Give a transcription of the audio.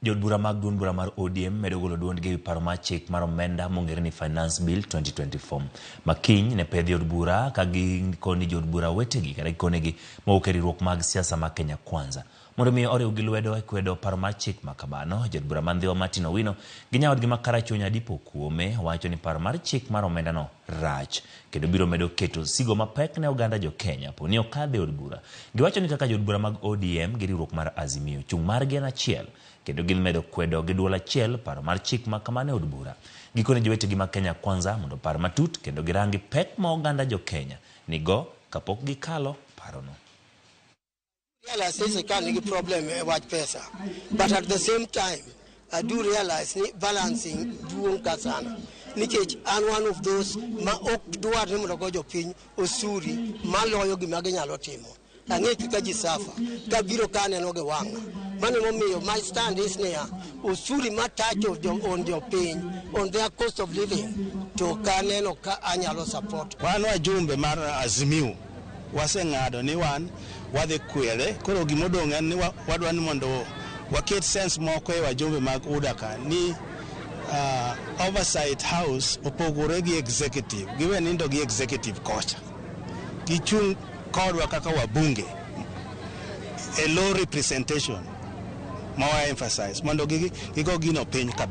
Jood bura mag duond bura mar ODM medo golo duondgi ewi paro mar chik mar omenda mong'ere ni Finance Bill 2024. Ma kiny ne pedhi od bura ka gikoni jood bura wetegi kata gikonegi mowuok e riwruok mag siasa ma Kenya Kwanza mondo mi oriwgi lwedo e kwedo paro mar chik ma kamano. Jaod bura ma Ndhiwa Martin Owino gi nyaodgi ma Karachuonyo Adipo Okuome wacho ni paro mar chik mar omendano rach kendo biro medo keto sigo mapek ne oganda jo Kenya po ni okadhe e od bura. Giwacho ni kaka jood bura mag ODM gi riwruok mar Azimio, chung' margi en achiel kendo gidhi medo kwedo gi duol achiel paro mar chik ma kamano e od bura. Gikone jowetegi ma Kenya Kwanza mondo opar matut kendo girangi pek ma oganda jo Kenya nigo kapok gikalo parono. Realize ni sirkal nigi problem e wach pesa, but at the same time I do realize ni balancing duong' ka sana, nikech an one of those ma ok dwar ni mondo go jopiny osuri maloyo gima ginyalo timo. Ang'e kaka ji suffer kabiro ka aneno gi wang'a. Mano emomiyo my stand is niya, osuri ma touch of jo, on jopiny, on their cost of living, to kaneno ka anyalo support. Wan wajumbe mar Azimio waseng'ado ni wan wadhi kwede. Koro gimodong' en ni wadwa ni mondo waket sense moko e wajumbe mag UDA ka ni oversight house opogore gi executive. Giwe nindo gi executive kocha. Gichung' kodwa kaka wabunge e low representation ma wa emphasize mondo gigo gino piny kabisa.